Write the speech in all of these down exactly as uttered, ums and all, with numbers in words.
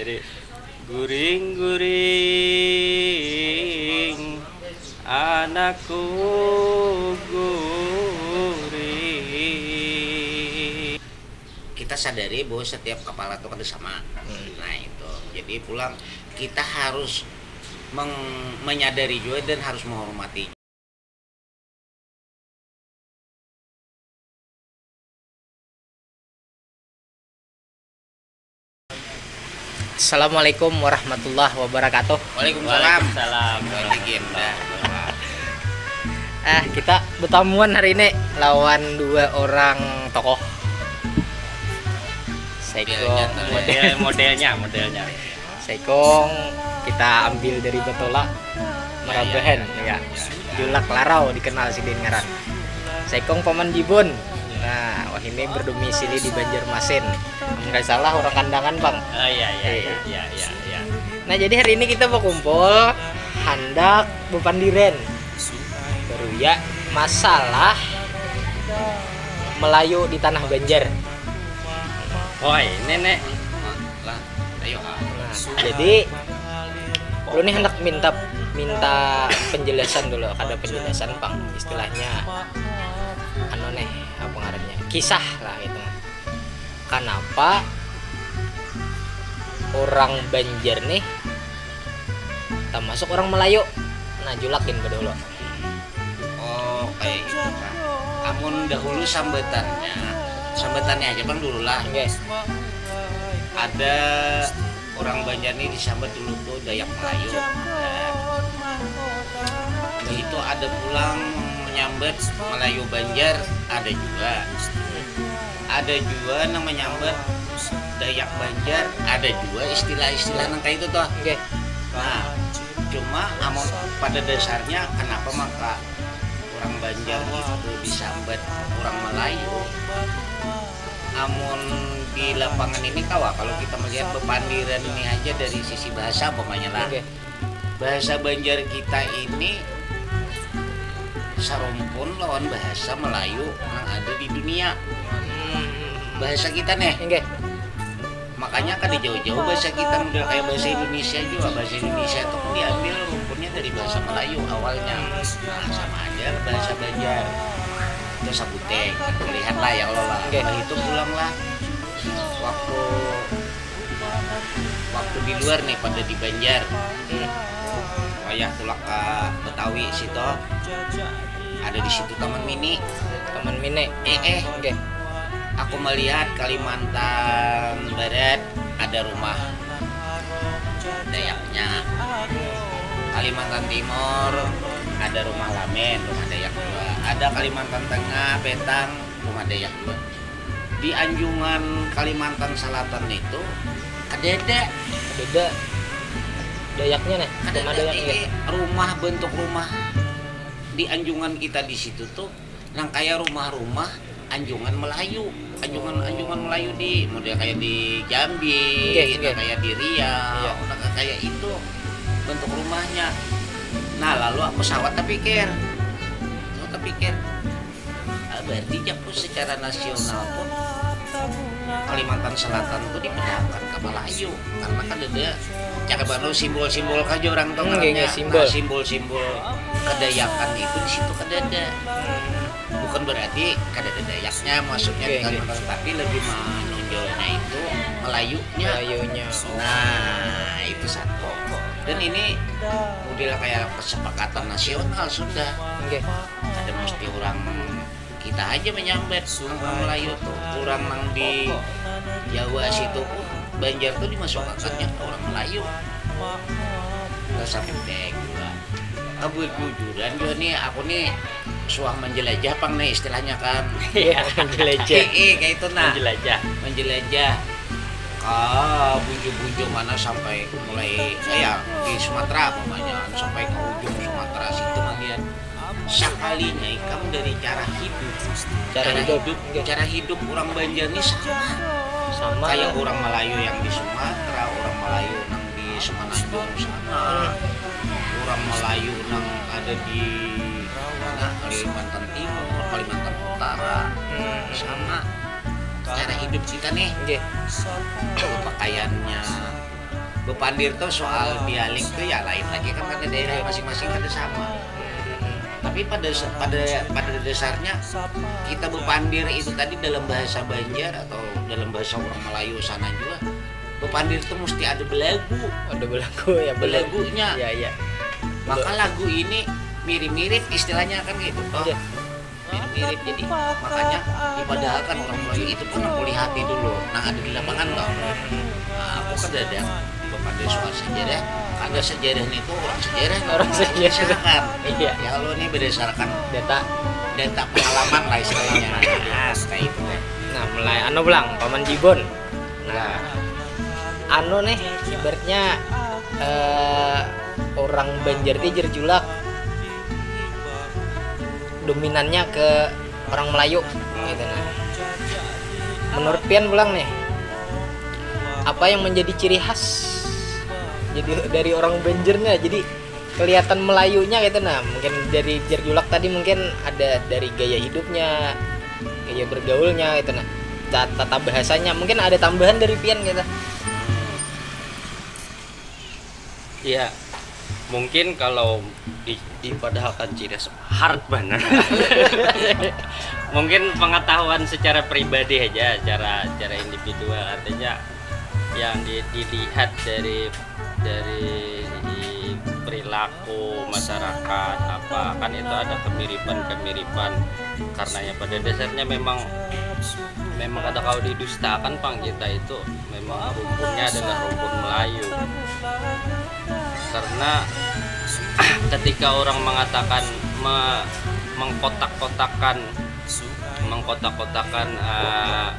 Guring-guring anakku guring. Kita sadari bahwa setiap kepala tuh kada sama. Hmm. Nah, itu. Jadi pulang kita harus meng- menyadari juga dan harus menghormati. Assalamualaikum warahmatullahi wabarakatuh. Waalaikumsalam. Waalaikumsalam. Balik lagi, dah. Ah, kita bertamuan hari ini lawan dua orang tokoh. Saikung. Modelnya, modelnya, modelnya. Saikung kita ambil dari Batola, Marabahan, ya. Julak Larau dikenal sidin ngaran. Saikung Paman Jibun. Nah, wahini berdomisili di Banjarmasin. Amun kada salah orang Kandangan, Bang. Oh, iya, iya, Eh. iya, iya, iya, iya. Nah, jadi hari ini kita berkumpul handak bepandiran. Baru ya, masalah Melayu di tanah Banjar. Hoi, nenek. Lah, ayo. Nah, jadi lu nih hendak minta minta penjelasan dulu, kada penjelasan pang, istilahnya anu nih, apa ngarannya, kisah lah gitu. Kenapa orang Banjar nih termasuk orang Melayu? Nah, julakin dulu. Oh, kayak gitu, Kak. Amun dahulu sambatannya, sambatannya aja, Bang, dulu lah. Oke. Ada orang Banjar nih disambat dulu tuh Dayak Melayu. Nah, itu ada pulang menyambat Melayu Banjar, ada juga. Ada juga nang menyambat Dayak Banjar, ada juga istilah-istilah nang kayak itu tuh. Oke. Nah, cuma amun pada dasarnya kenapa maka orang Banjar itu disambat orang Melayu? Amun di lapangan ini kawa, kalau kita melihat bepandiran ini aja dari sisi bahasa umpamanya lah. Oke. Bahasa Banjar kita ini sarumpun lawan bahasa Melayu yang ada di dunia. Hmm. Bahasa kita nih. Oke. Makanya kada jauh-jauh bahasa kita udah kayak bahasa Indonesia juga. Bahasa Indonesia itu kan diambil rumpunnya dari bahasa Melayu awalnya. Nah, sama aja bahasa Banjar. Itu sabuting, melihat lah ya Allah lah. Oke. Nah, itu pulang lah. Waktu waktu di luar nih pada di Banjar. Hmm. Wayah tulak ke Betawi situ. Ada di situ Taman Mini. Taman Mini. Eh, eh. Oke. Aku melihat Kalimantan Barat ada rumah Dayaknya. Kalimantan Timur ada rumah Lamen, rumah Dayak juga. Ada Kalimantan Tengah, Petang, rumah Dayak juga. Di anjungan Kalimantan Selatan itu kadada. Kadada. Dayaknya nih, rumah Dayaknya. Rumah, bentuk rumah di anjungan kita di situ tuh nang kayak rumah-rumah anjungan Melayu, anjungan anjungan Melayu di model kayak di Jambi, okay, gitu, okay. Kayak di Riau, iya. Nah, kayak itu bentuk rumahnya. Nah, lalu aku sawat terpikir, aku terpikir, ah, berarti jaku secara nasional pun Kalimantan Selatan tuh dipindahkan ke Melayu karena kan ada cara baru simbol-simbol aja orang tuh hmm, simbol. Nah, simbol-simbol kedayakan itu di situ kan ada. Hmm. Bukan berarti kada ada Dayaknya, maksudnya okay, di Kalimantan, okay. Tapi lebih menonjolnya itu Melayunya. Melayunya. Nah, itu satu. Dan ini udah kayak kesepakatan nasional sudah. Okay. Ada mesti orang kita aja menyambat orang Melayu tuh, orang nang di Jawa situ pun Banjar tuh dimasukkannya orang Melayu. Rasa budek juga. Kebujuran juga nih, aku nih suah menjelajah pang nih istilahnya kan. Iya, menjelajah. Iya, kayak itu nah. Menjelajah. Menjelajah. Ah, bunju-bunju mana sampai mulai ya di Sumatera umpamanya sampai ke ujung Sumatera situ malian. Sakalinya ikam dari cara hidup, cara, cara hidup, hidup, cara hidup orang Banjar ini sama. Sama. Kayak orang Melayu yang di Sumatera, orang Melayu yang di Semenanjung sana, hmm. Orang Melayu yang ada di mana Kalimantan Timur, Kalimantan Utara, hmm. Sama. Cara hidup kita nih, okay. Pakaiannya, Bepandir tuh soal dialek tuh ya lain lagi kan, karena daerah masing-masing kada sama. Tapi pada pada pada dasarnya kita bepandir itu tadi dalam bahasa Banjar atau dalam bahasa orang Melayu sana juga, bepandir tuh mesti ada belagu. Ada belagu ya, belagunya. Ya, ya. Maka lagu ini mirip-mirip istilahnya kan gitu toh. Iya. Mirip-mirip, jadi makanya dipadahakan orang Melayu itu pun aku lihati dulu. Nah, ada di lapangan toh. Nah, aku kada ada bepandir soal sejarah, karena sejarah itu orang sejarah, orang sejarah. Iya. Ya kalau ini berdasarkan data, data pengalaman lah istilahnya. Nah, kayak itu deh. Nah, mulai anu pulang, Paman Jibon. Nah, anu nih ibaratnya eh, orang Banjar ti jar julak dominannya ke orang Melayu gitu. Nah, menurut pian pulang nih, apa yang menjadi ciri khas jadi dari orang Banjarnya, jadi kelihatan Melayunya gitu? Nah, mungkin dari jar julak tadi mungkin ada dari gaya hidupnya, gaya bergaulnya gitu. Nah, tata bahasanya mungkin ada tambahan dari pian gitu. Iya, mungkin kalau di, dipadahakan ciri khas hard banget. Mungkin pengetahuan secara pribadi aja, cara cara individual, artinya yang di, dilihat dari dari perilaku masyarakat apa kan itu ada kemiripan-kemiripan, karenanya pada dasarnya memang memang kada kau didustakan pang kita itu. Memang rumpunnya adalah rumpun Melayu. Karena ketika orang mengatakan me, mengkotak-kotakan mengkotak-kotakan uh,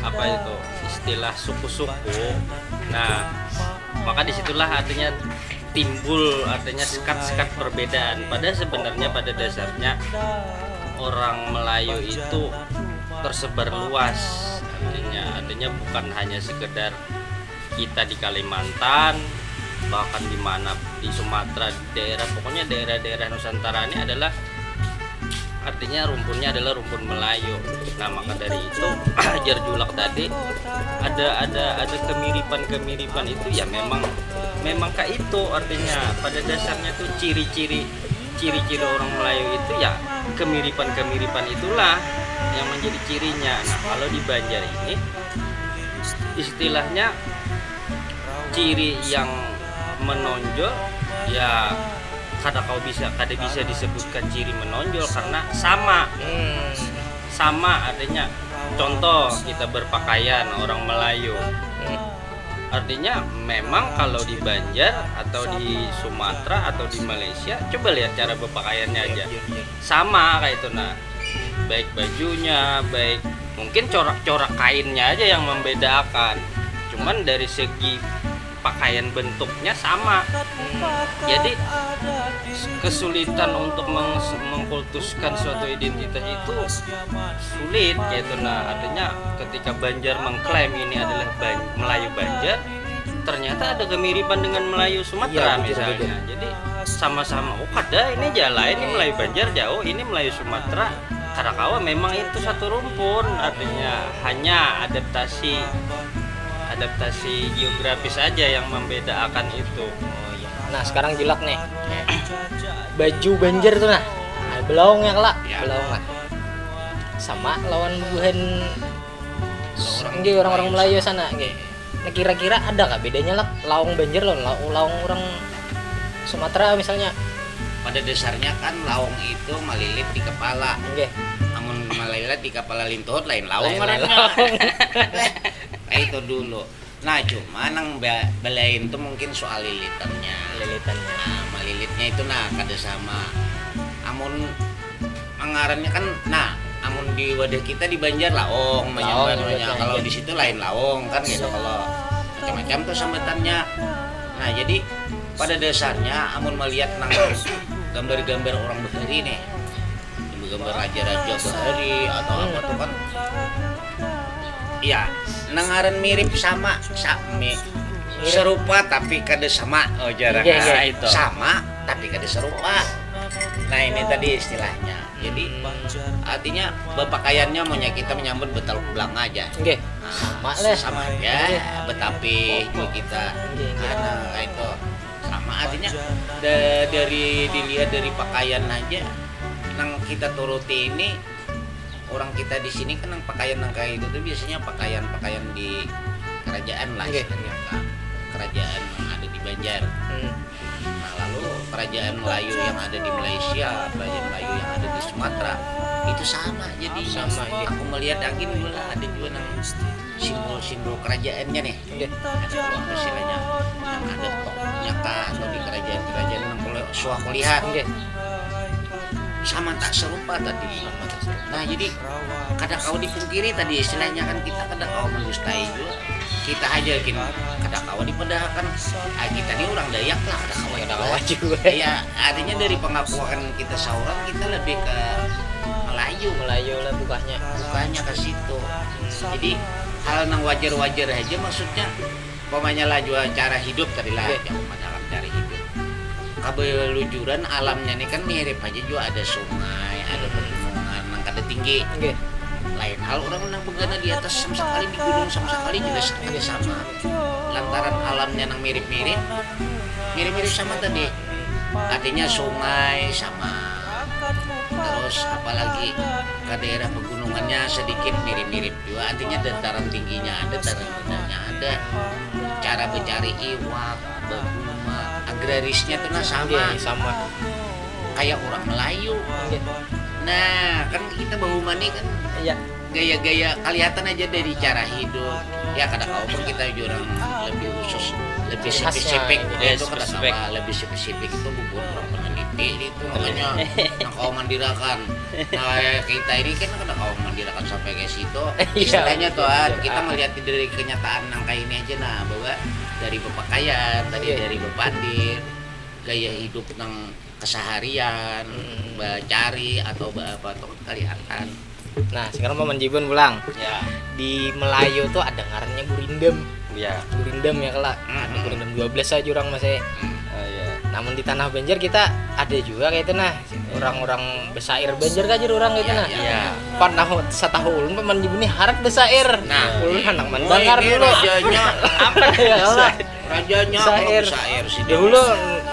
apa itu istilah suku-suku, nah maka disitulah artinya timbul artinya sekat-sekat perbedaan. Pada sebenarnya pada dasarnya orang Melayu itu tersebar luas artinya artinya bukan hanya sekedar kita di Kalimantan, bahkan di mana di Sumatera, daerah pokoknya daerah-daerah Nusantara ini adalah artinya rumpunnya adalah rumpun Melayu. Nah maka dari itu jar julak tadi ada ada ada kemiripan-kemiripan itu ya memang memang kayak itu artinya pada dasarnya tuh ciri-ciri ciri-ciri orang Melayu itu ya kemiripan-kemiripan itulah yang menjadi cirinya. Nah kalau di Banjar ini istilahnya ciri yang menonjol ya kada kau bisa kada bisa disebutkan ciri menonjol karena sama hmm. sama artinya contoh kita berpakaian orang Melayu hmm. artinya memang kalau di Banjar atau di Sumatera atau di Malaysia coba lihat cara berpakaiannya aja sama kayak itu nah baik bajunya baik mungkin corak-corak kainnya aja yang membedakan cuman dari segi pakaian bentuknya sama jadi kesulitan untuk meng mengkultuskan suatu identitas itu sulit gitu nah artinya ketika Banjar mengklaim ini adalah Melayu Banjar ternyata ada kemiripan dengan Melayu Sumatera ya, misalnya jadi sama-sama oh ada ini jalan ini Melayu Banjar jauh ini Melayu Sumatera Karakawa memang itu satu rumpun artinya hanya adaptasi adaptasi geografis aja yang membedakan itu. Nah sekarang julak nih baju Banjar tuh nah belaung ya kelak ya. Belaung lah sama lawan buhan orang orang-orang Melayu sana gitu. Nah, kira-kira ada nggak bedanya lah laung Banjar lawan laung orang Sumatera misalnya? Pada dasarnya kan laung itu malilit di kepala. Oke. Okay. Amun malilit di kepala lintuhut lain laung lain, lain laung. Nah, itu dulu. Nah, cuma nang belain tuh mungkin soal lilitannya. Lilitannya. Nah, malilitnya itu nah kada sama. Amun ngarannya kan nah amun di wadah kita di Banjar laong menyambatnya kalau di situ lain laong kan gitu kalau macam-macam tuh sambatannya nah jadi pada dasarnya amun melihat nang gambar-gambar orang bahari nih gambar raja-raja bahari atau apa tuh kan ya nang ngaran mirip sama sami serupa tapi kada sama oh jarak iya, iya. Nah, itu sama tapi kada serupa nah ini tadi istilahnya Jadi artinya berpakaiannya maunya kita menyambut beteluk belanga aja. Oke. Nah, sama lah. Sama aja, betapih juga kita. Oke, oke. Nah, itu sama artinya da- dari dilihat dari pakaian aja nang kita turuti ini orang kita di sini kan nang pakaian nang kayak itu tuh biasanya pakaian-pakaian di kerajaan lah istilahnya, Kak. Kerajaan yang ada di Banjar. Hmm. Nah, lalu kerajaan Melayu yang ada di Malaysia, kerajaan Melayu yang ada di Sumatera itu sama. Jadi sama, iya. Aku melihat angin juga lah ada juga nang simbol-simbol kerajaannya nih. Iya. Ada keluarga istilahnya yang ada toknya kah atau di kerajaan-kerajaan yang kalau suah kulihat. Iya. Sama tak serupa tadi. Nah, jadi kada kau dipungkiri tadi istilahnya kan kita kada kau mendustai juga. Kita aja gini kada kau dipadahakan ah, kita ini orang Dayak lah kada kau. Kada kau juga. Iya, artinya dari pengakuan kita seorang kita lebih ke Melayu. Melayu lah bukannya. Bukannya ke situ. Jadi hal nang wajar-wajar aja maksudnya pokoknya lah juga cara hidup tadi lah yang memandangkan cara hidup kebelujuran alamnya ini kan mirip aja juga ada sungai ada pegunungan nang kada tinggi. Oke. Lain hal orang nang begana di atas sama sekali di gunung sama sekali juga sekali sama lantaran alamnya nang mirip-mirip mirip-mirip sama tadi artinya sungai sama terus apalagi ke daerah pegunungannya sedikit mirip-mirip juga artinya dataran tingginya ada dataran rendahnya ada cara mencari iwak berguna agrarisnya tuh nah sama iya, sama kayak orang Melayu iya. Nah kan kita bahu mani kan iya gaya-gaya kelihatan aja dari cara hidup ya kadang kau pun kita juga orang lebih khusus lebih spesifik ya, itu kadang lebih spesifik itu bukan orang peneliti itu makanya nah kau mandirakan nah kita ini kan kadang kau mandirakan sampai ke situ iya, istilahnya tuh iya, kita melihat dari kenyataan nang kayak ini aja nah bahwa dari berpakaian tadi iya. Dari berpandir gaya hidup nang keseharian hmm. Bercari atau apa tuh kelihatan nah sekarang mau menjibun pulang ya. Di Melayu tuh ada ngarannya gurindam ya gurindam ya kelak hmm. Ada gurindam dua belas aja orang masih hmm. Oh, iya. Namun di tanah Banjar kita ada juga kayak itu nah orang-orang besair Banjar kajar orang gitu nah. Iya. Pan tahu satahu ulun paman jibuni harat besair. Nah, ulun handak mendengar dulu. Rajanya apa ya Allah. Rajanya syair. Syair sih. Dahulu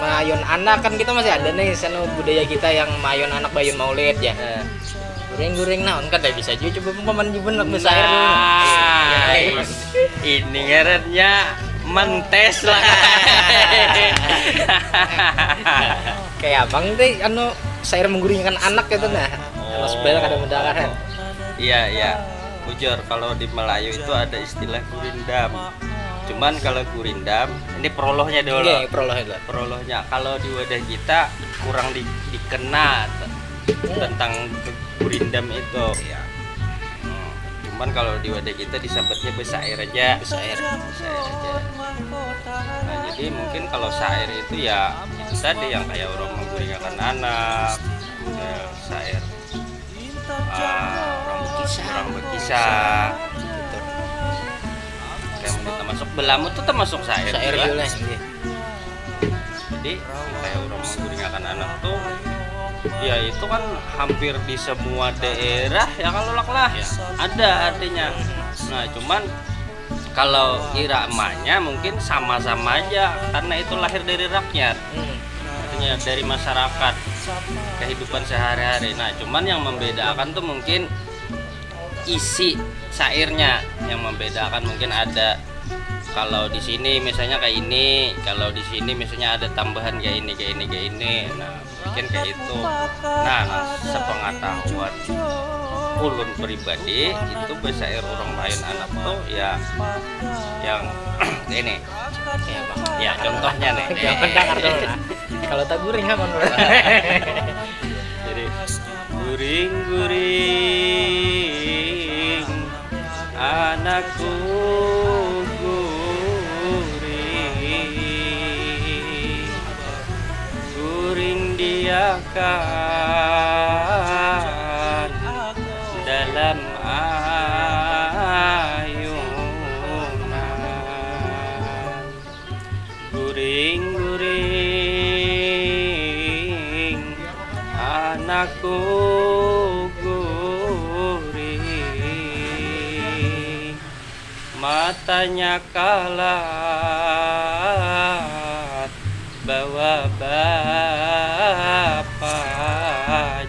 mayun anak kan kita masih ada nih sana budaya kita yang mayun anak bayun maulid ya. Guring-guring nah, kada bisa juga coba paman jibun nak besair dulu. Nah, ini ngarannya mentes lah. Kayak abang teh anu saya mengguringkan anak itu nah. Oh. Kalau sebenarnya kada mendengar kan. Iya, iya. Bujur kalau di Melayu itu ada istilah gurindam. Cuman kalau gurindam, ini prolognya dulu. Iya, prolognya dulu. Prolognya kalau di wadah kita kurang di, dikena tentang gurindam itu. Iya. Hmm. Cuman kalau di wadah kita disebutnya besair aja. Besair. Besair aja. Nah, jadi mungkin kalau sair itu ya itu tadi yang kayak orang mengguringakan anak, sair ah, orang berkisah orang berkisah gitu. Kayak mungkin termasuk belamu tuh termasuk sair sair juga. Juga sih. Jadi kayak orang mengguringakan anak tuh ya itu kan hampir di semua daerah ya kalau lak lah ya. Ada artinya. Nah cuman kalau iramanya mungkin sama-sama aja karena itu lahir dari rakyat. Hmm. Artinya dari masyarakat kehidupan sehari-hari. Nah, cuman yang membedakan tuh mungkin isi syairnya yang membedakan mungkin ada kalau di sini misalnya kayak ini, kalau di sini misalnya ada tambahan kayak ini, kayak ini, kayak ini. Nah, mungkin kayak itu. Nah, nah sepengetahuan ulun pribadi itu besair orang lain anak tuh ya yang ini ya contohnya nih. Jangan dengar dulu lah. Kalau tak guring kan menurut. Jadi guring-guring anakku guring guring diakan dalam ayunan guring-guring anak Aku gurih, matanya kalat bawa bapa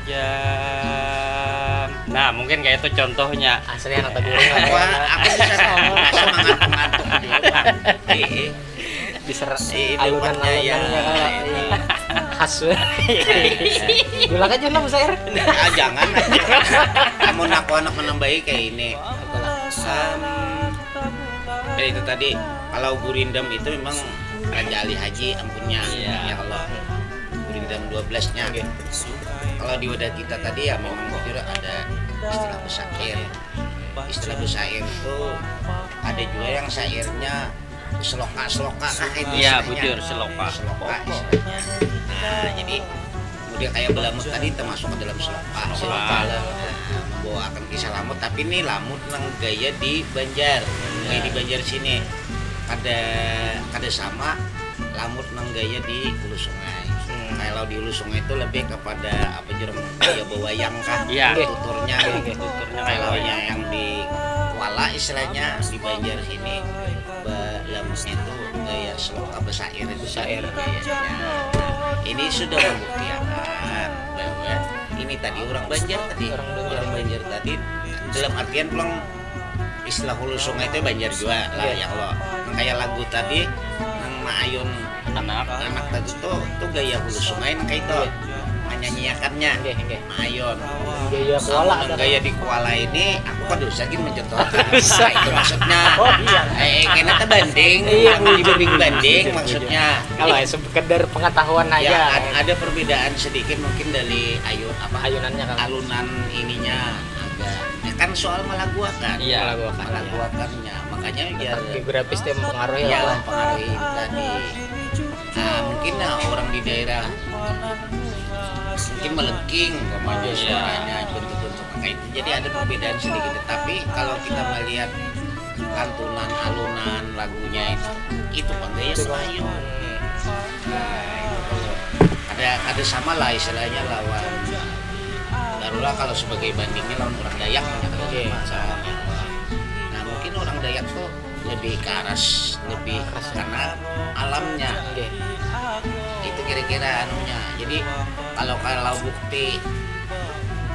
jam. Nah, mungkin kayak itu contohnya. Asli anak teguring. Wah, aku bisa semangat mengantuk juga. Diser alunan-alunannya kayak khas. Julak aja lah, Mas Air. Ah, jangan. Namun aku anak menambahi kayak ini. Sam, ya itu tadi, kalau gurindam itu memang Raja Ali Haji ampunnya. Iya. Ya Allah. Gurindam dua belas-nya. Oke. Kalau di wadah kita tadi ya memang jujur ada istilah besair. Istilah besair itu ada juga yang sairnya seloka-seloka kah itu. Iya, istilahnya. Bujur seloka. Seloka istilahnya. Nah, jadi kemudian kayak belamut tadi termasuk ke dalam seloka. Seloka. Nah, membawakan kisah lamut, tapi ini lamut nang gaya di Banjar. Gaya di Banjar sini. Kada kada sama lamut nang gaya di hulu sungai. Hmm. Kalau di hulu sungai itu lebih kepada apa jurang gaya bewayang kah? Iya. Tuturnya. Tuturnya kalau yang di Kuala istilahnya di Banjar sini lamutnya itu gaya seloka besair itu besair. Nah, ini sudah membuktikan bahwa ini tadi orang Banjar tadi orang Banjar tadi dalam artian pulang istilah hulu sungai itu Banjar juga lah ya Allah. Nah, kayak lagu tadi nang maayun anak anak tadi tuh tuh gaya hulu sungai nang kayak itu menyanyiakannya. Oke, oke. Maayun. Gaya Kuala. Gaya di Kuala ini aku kan dosa gini mencontohkan. Dosa itu maksudnya. Oh iya. Eh, kena terbanding, iya, dibanding banding maksudnya. Kalau ya sekedar pengetahuan aja. Ya, ada perbedaan sedikit mungkin dari ayun apa? Ayunannya kan. Alunan ininya agak. Ya, kan soal melaguakan. Iya. Melaguakan. Melaguakannya. Makanya biar geografis itu mempengaruhi ya, lah. Mempengaruhi tadi. Nah, mungkin nah, orang di daerah mungkin melengking umpamanya suaranya bentuk-bentuk kayak itu. Jadi ada perbedaan sedikit. Tapi kalau kita melihat lantunan, alunan, lagunya itu, itu kan gaya Melayu. Nah, itu kalau ada ada sama lah istilahnya lawan barulah kalau sebagai bandingnya lawan orang Dayak kan sama. Nah, mungkin orang Dayak tuh lebih karas, lebih karena alamnya. Itu kira-kira anunya. Jadi kalau kalau bukti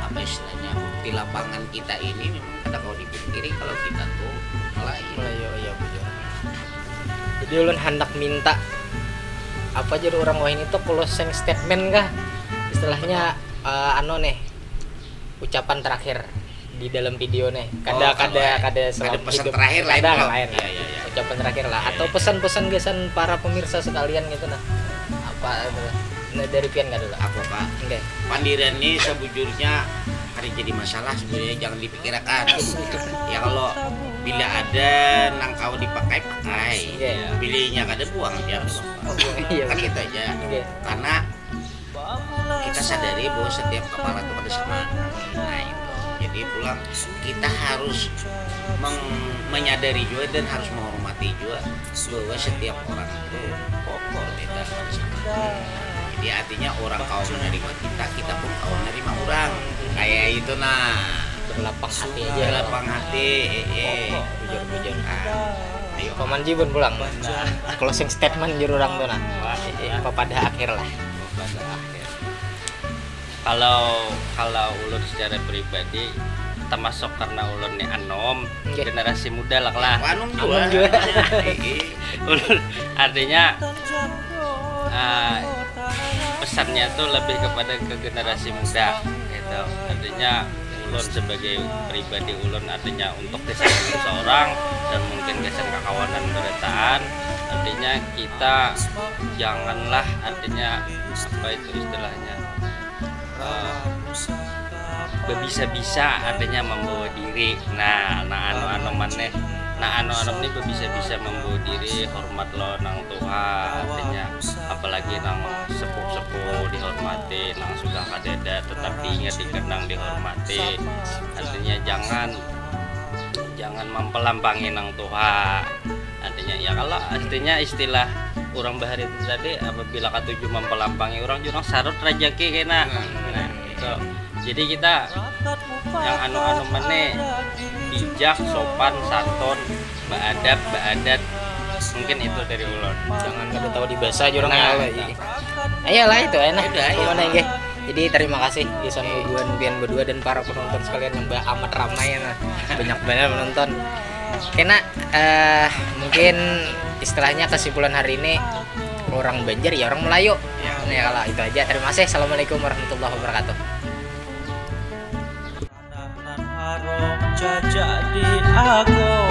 apa istilahnya bukti lapangan kita ini memang kada mau dipungkiri kalau kita tuh Melayu. Melayu, iya betul. Jadi ulun hendak minta apa jadi orang wahini tuh closing statement kah? Istilahnya uh, anu nih ucapan terakhir di dalam video nih kada oh, kada kada ada pesan hidup. Terakhir lain ada lain ya, ya, ya. Ucapan terakhir lah ya, atau ya. Pesan-pesan gasan para pemirsa sekalian gitu nah apa itu nah, dari pian kada lah aku pak okay. Pandiran ini sebujurnya hari jadi masalah sebenarnya jangan dipikirkan ya kalau bila ada nang kau dipakai pakai okay. Bilinya kada buang jangan lupa oh, iya, kan gitu aja okay. Karena kita sadari bahwa setiap kepala itu ada sama. Nah itu. Jadi pulang kita harus meng- menyadari juga dan harus menghormati juga bahwa setiap orang itu pokok beda sama. Jadi artinya orang kau menerima kita, kita pun kau menerima orang. Kayak itu nah. Berlapang hati aja. Berlapang hati. Eh, eh. Bujur-bujur. Nah, ayo. Paman Jibun pulang. Nah. Closing statement juru orang tuh nah. Wah, eh, eh, papadah akhir lah. Papadah akhir. Kalau kalau ulun secara pribadi termasuk karena ulun nih anom okay. Generasi muda lah lah anom juga, anom juga. Ulun, artinya uh, pesannya tuh lebih kepada ke generasi muda gitu artinya ulun sebagai pribadi ulun artinya untuk kesan seorang dan mungkin kesan kakawanan berataan artinya kita janganlah artinya apa itu istilahnya uh, bebisa-bisa artinya membawa diri nah nah anu anu maneh nah anu anu ini bebisa-bisa membawa diri hormat lo nang tuha artinya apalagi nang sepuh-sepuh dihormati nang sudah kadada tetap diingat dikenang dihormati artinya jangan jangan mempelampangi nang tuha artinya ya kalau artinya istilah orang bahari itu tadi apabila katuju mempelampangi orang juga sarut rajaki kena nah, nah. So, jadi kita yang anu-anu mana bijak, sopan, santun, beadab, beadat. Mungkin itu dari ulun. Jangan kada tahu di bahasa aja orang. Nah, ya Allah, iya. Ayolah, itu enak. Udah, ayo. Kemana, nggih? Jadi terima kasih gasan bubuhan pian berdua dan para penonton sekalian yang ba-, amat ramai ya, nah. Banyak banget penonton. Kena, eh, mungkin istilahnya kesimpulan hari ini, orang Banjar ya orang Melayu. Ya. Nah, kalau itu aja. Terima kasih. Assalamualaikum warahmatullahi wabarakatuh. Harum jajak di aku.